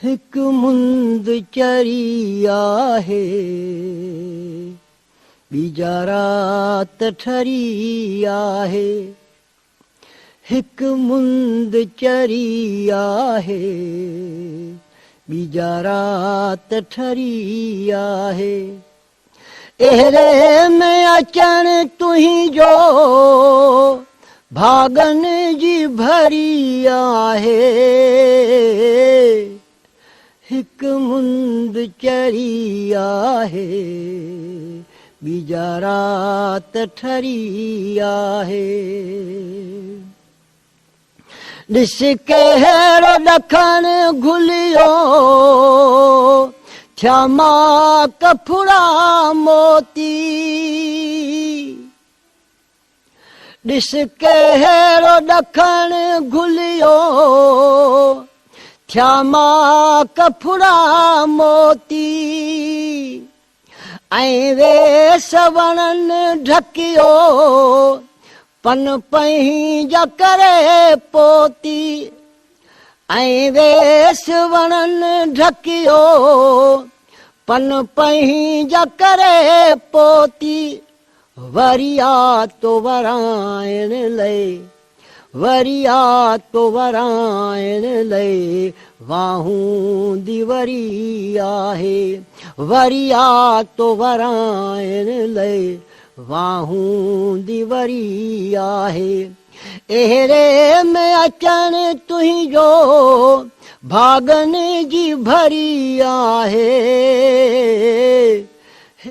هڪ مند چري آهي، ٻي جا رات ٺري آهي. هڪ مند چري آهي، ٻي جا رات ٺري آهي. اهڙي ۾ اچڻ تنهنجو ڀاڳن جي ڀري آهي. هڪ مند چري آهي، ٻي جا رات ٺري آهي. ڏس ڪهڙو ڏکڻ گهليو، ٿيا ماڪ ڦڙا موتي. ڏس ڪهڙو ڏکڻ گهليو، ٿيا ماڪ ڦڙا موتي. ۽ ويس وڻن ڍڪيو، پن پنهنجا ڪري پوتي. ۽ ويس وڻن ڍڪيو، پن پنهنجا ڪري پوتي. وري آ تو ورائڻ لئي، وري آ تو ورائڻ لئي، واهون the وري آهي. وري آ تو ورائڻ لئي، واهون the وري آهي. اهڙي ۾ اچڻ تنهنجو ڀاڳن جي ڀري آهي.